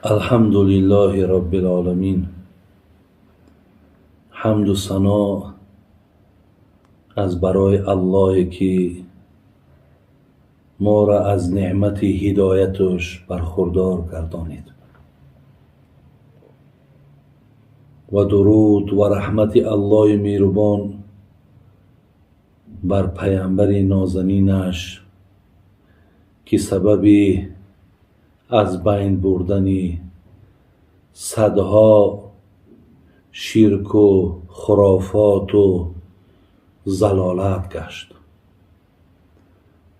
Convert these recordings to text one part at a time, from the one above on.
Алҳамду лиллоҳи роббил оламин. Ҳамду сано аз барои Аллоҳе, ки моро аз неъмати ҳидояташ бархурдор гардонид, ва дуруд ва раҳмати Аллоҳи меҳрубон бар паямбари нозанинаш, ки сабаби аз байн бурдани садҳо ширку хурофоту залолат гашт,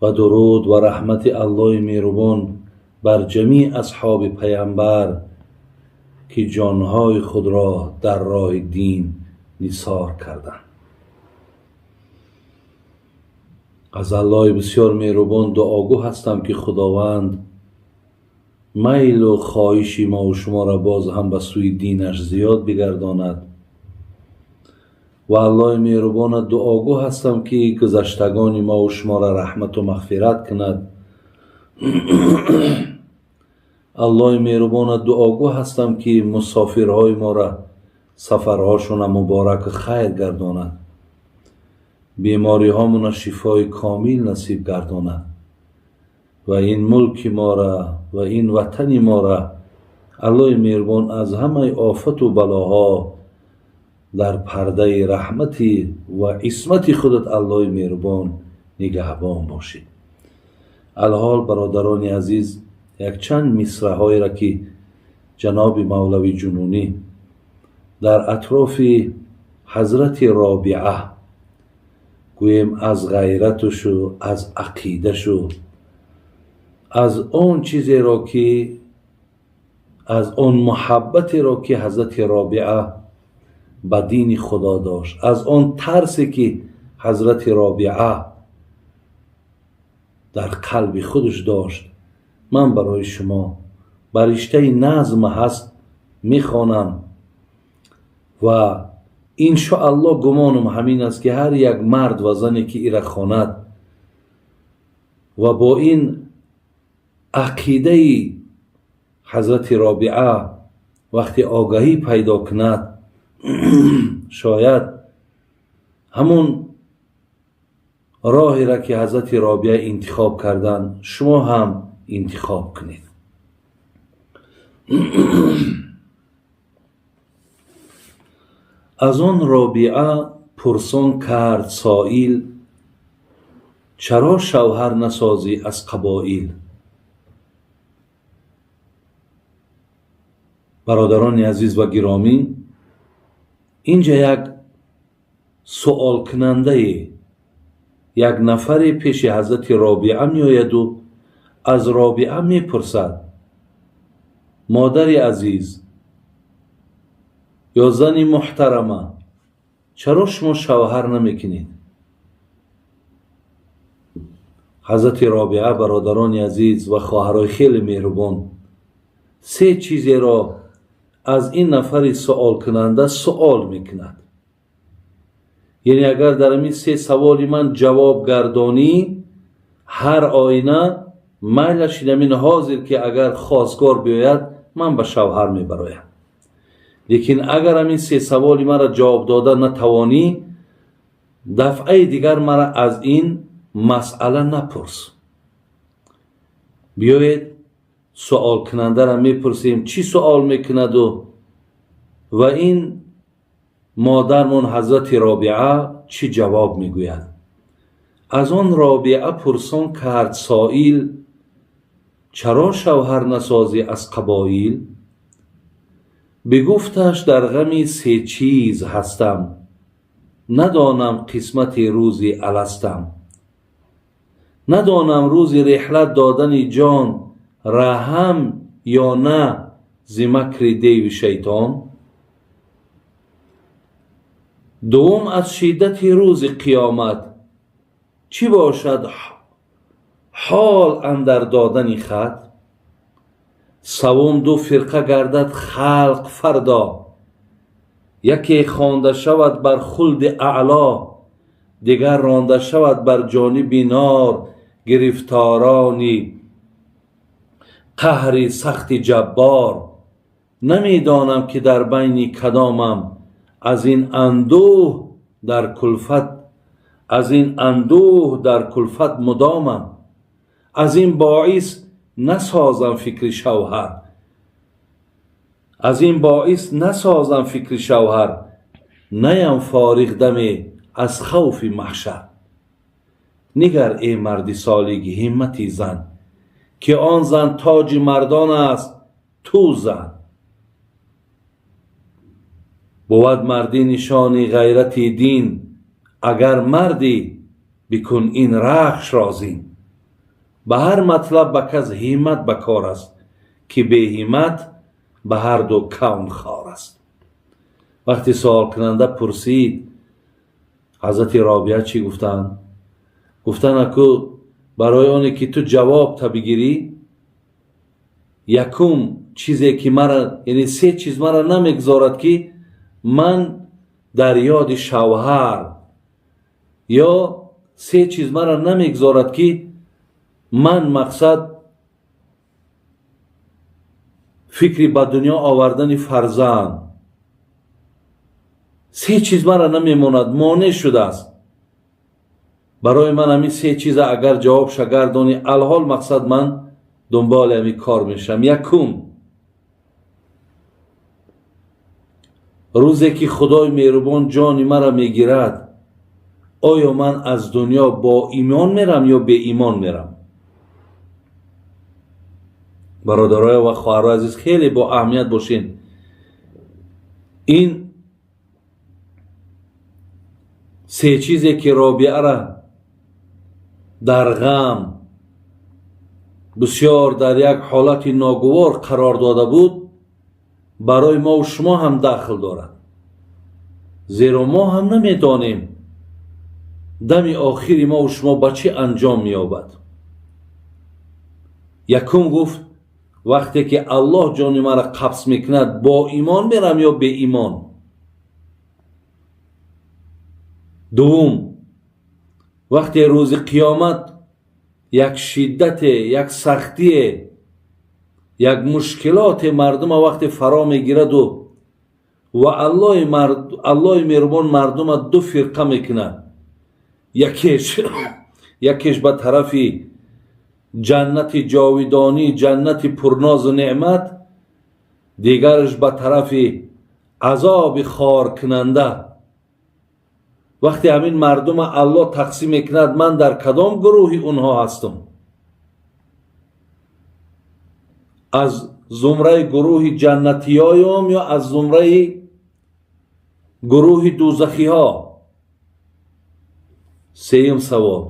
ва дуруд ва раҳмати Аллоҳи меҳрубон бар ҷамеъ асҳоби паямбар, ки ҷонҳои худро дар роҳи дин нисор карданд. Аз Аллоҳи бисёр меҳрубон дуогӯ ҳастам, ки Худованд майлу хоҳиши мову шуморо боз ҳам ба сӯи динаш зиёд бигардонад, ва Аллоҳи меҳрубона дуогӯ ҳастам, ки гузаштагони мову шуморо раҳмату мағфират кунад. Аллоҳи меҳрубона дуогӯ ҳастам, ки мусофирҳои моро сафарҳошона мубораку хайр гардонад, бемориҳомона шифои комил насиб гардонад, ва ин мулки моро ва ин ватани моро Аллоҳи меҳрубон аз ҳамаи офату балоҳо дар пардаи раҳмати ва исмати худат Аллоҳи меҳрубон нигаҳбон бошед. Алҳол, бародарони азиз, якчанд мисраҳоеро, ки ҷаноби Мавлави Ҷунунӣ дар атрофи ҳазрати Робиа, гӯем, аз ғайратушу аз ақидашу аз он чизеро, ки аз он муҳаббатеро, ки ҳазрати Робиа ба дини Худо дошт, аз он тарсе, ки ҳазрати Робиа дар қалби худаш дошт, ман барои шумо ба риштаи назм ҳаст мехонам, ва иншоаллоҳ гумонам ҳамин аст, ки ҳар як мард ва зане, ки ира хонад ва бо ин ақидаи ҳазрати Робиа вақте огаҳӣ пайдо кунад, шояд ҳамун роҳеро, ки ҳазрати Робиа интихоб карданд, шумо ҳам интихоб кунед. Аз он Робиа пурсон кард соил: чаро шавҳар насозӣ аз қабоил? Бародарони азиз ва гиромӣ, инҷа як суолкунандае, як нафаре пеши ҳазрати Робиа меояду аз Робиа мепурсад: модари азиз ё зани муҳтарама, чаро шумо шавҳар намекунед? Ҳазрати Робиа, бародарони азиз ва хоҳарои хеле меҳрубон, се чизеро аз ин нафари суолкунанда суол мекунад. Яъне агар дар ҳамин се саволи ман ҷавоб гардонӣ, ҳар оина майлаш ҳамин ҳозир, ки агар хостгор биёяд, ман ба шавҳар мебароям. Лекин агар ҳамин се саволи маро ҷавоб дода натавонӣ, дафъаи дигар мара аз ин масъала напурс. Биёед, суолкунандаро мепурсем, чӣ суол мекунаду ва ин модармон ҳазрати Робиа чӣ ҷавоб мегӯяд. Аз он Робиа пурсон кард соил: чаро шавҳар насозӣ аз қабоил? Бигуфташ: дар ғами се чиз ҳастам, надонам қисмати рӯзи аластам, надонам рӯзи реҳлат додани ҷон раҳам ё на зи макри деви шайтон. Дуввум, аз шиддати рӯзи қиёмат чӣ бошад ҳол андар додани хат? Саввум, ду фирқа гардад халқ фардо, яке хонда шавад бар хулди аъло, дигар ронда шавад бар ҷониби нор, гирифторони Қаҳри сахти ҷаббор. Намедонам ки дар байни кадомам, аз ин андӯҳ дар кулфат, аз ин андӯҳ дар кулфат мудомам. Аз ин боис насозам фикри шавҳар, аз ин боис насозам фикри шавҳар, наям фориғ даме аз хавфи маҳшар. Нигар эй марди солик ҳиммати зан, ки он зан тоҷи мардон аст, ту зан. Бувад мардӣ нишони ғайрати дин, агар мардӣ бикун ин рахшро зин. Ба ҳар матлаб ба кас ҳиммат ба кор аст, ки беҳиммат ба ҳар ду кавн хор аст. Вақте суолкунанда пурсид, ҳазрати Робиа чӣ гуфтанд? Гуфтанд, аку барои оне ки ту ҷавоб та бигирӣ, якум чизе ки мара, яъне се чиз мара намегузорад ки ман дар ёди шавҳар, ё се чиз мара намегузорад ки ман мақсад фикри ба дунё овардани фарзанд. Се чиз мара намемонад, монеъ шудааст барои ман. Ҳамин се чиза агар ҷавобша гардонӣ, алҳол мақсад ман дунболи ҳамин кор мешавам. Якум, рӯзе ки Худои меҳрубон ҷони мара мегирад, оё ман аз дунё бо имон мерам ё беимон мерам? Бародароя ва хоҳарои азиз, хеле бо аҳамият бошед. Ин се чизе ки Робиара дар ғам бисёр дар як ҳолати ногувор қарор дода буд, барои мову шумо ҳам дахл дорад, зеро мо ҳам намедонем дами охири мову шумо ба чӣ анҷом меёбад. Якум гуфт, вақте ки Аллоҳ ҷони маро қабз мекунад, бо имон мерам ё беимон? Дуввум, вақте рӯзи қиёмат як шиддате, як сахтие, як мушкилоте мардума вақте фаро мегираду ва Аллоҳи меҳрубон мардума ду фирқа мекунад, якеш ба тарафи ҷаннати ҷовидонӣ, ҷаннати пурнозу неъмат, дигараш ба тарафи азоби хоркунанда. Вақте ҳамин мардума Аллоҳ тақсим мекунад, ман дар кадом гурӯҳи онҳо ҳастам? Аз зумраи гурӯҳи ҷаннатиёём ё аз зумраи гурӯҳи дӯзахиҳо? Сеюм савол,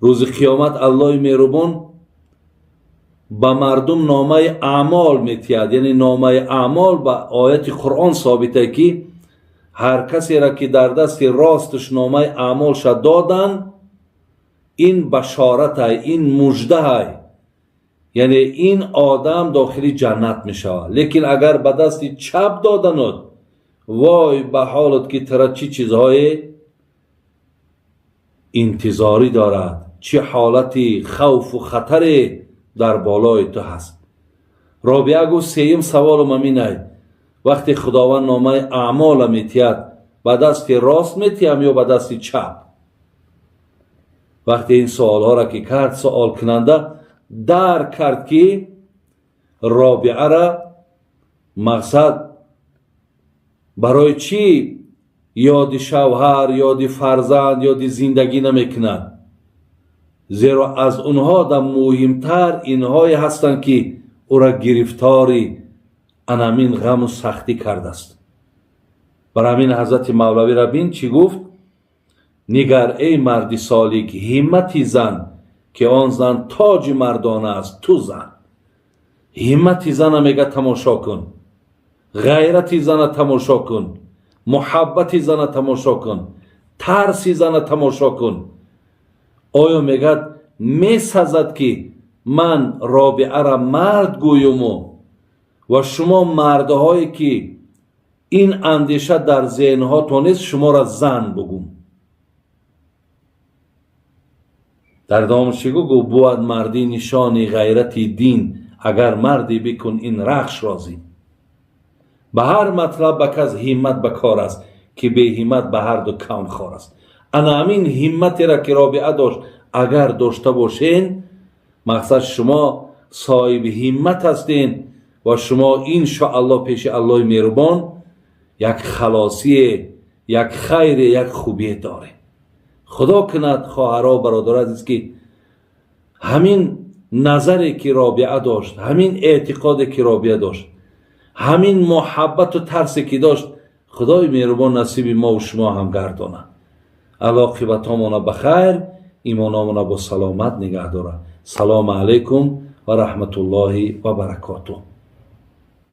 рӯзи қиёмат Аллоҳи меҳрубон ба мардум номаи аъмол метиҳад, яъне номаи аъмол ба ояти Қуръон собита, ки ҳар касеро ки дар дасти росташ номаи аъмолша доданд, ин башоратай, ин муждаҳай, яъне ин одам дохили ҷаннат мешавад. Лекин агар ба дасти чап додануд, вой ба ҳолат ки тара чӣ чизҳое интизорӣ дорад, чӣ ҳолати хавфу хатаре дар болои ту ҳаст. Робиа гуфт, сеюм саволум ҳаминай, вақте Худованд номаи аъмола метиҳад, ба дасти рост метиҳам ё ба дасти чап? Вақте ин суолҳоро ки кард, суолкунанда дарк кард ки Робиара мақсад барои чӣ ёди шавҳар, ёди фарзанд, ёди зиндагӣ намекунад, зеро аз онҳо да муҳимтар инҳое ҳастанд ки ӯра гирифтори анамин ғаму сахтӣ кардааст. Бар ҳамин ҳазрати Мавлавӣ рабин чӣ гуфт? Нигар эй марди солик ҳиммати зан, ки он зан тоҷи мардона аст, ту зан. Ҳиммати зана мега тамошо кун, ғайрати зана тамошо кун, муҳаббати зана тамошо кун, тарси зана тамошо кун. Оё мегӯяд месазад ки ман Робиара мард гӯюму ва шумо мардҳое ки ин андеша дар зеҳнҳотон нест, шуморо зан бугум? Дар давом чӣ гуфт? Бувад мардӣ нишони ғайрати дин, агар мардӣ, бикун ин рахшро зин. Ба ҳар матлаб ба кас ҳиммат ба кор аст, ки беҳиммат ба ҳарду кавн хор аст. Ана ҳамин ҳимматеро, ки Робиа дошт, агар дошта бошен, мақсад, шумо соҳиби ҳиммат ҳастен ва шумо, иншоаллоҳ, пеши Аллоҳи меҳрубон як халосие, як хайре, як хубие доред. Худо кунад, хоҳаро, бародаро азиз, ки ҳамин назаре, ки Робиа дошт, ҳамин эътиқоде, ки Робиа дошт, ҳамин муҳаббату тарсе, ки дошт, Худои меҳрубон насиби мову шумо ҳам гардонад. Аллоҳ оқибатҳомона ба хайр, имономона бо саломат нигаҳ дорад. Салому алайкум ва раҳматуллоҳи ва баракотуҳ.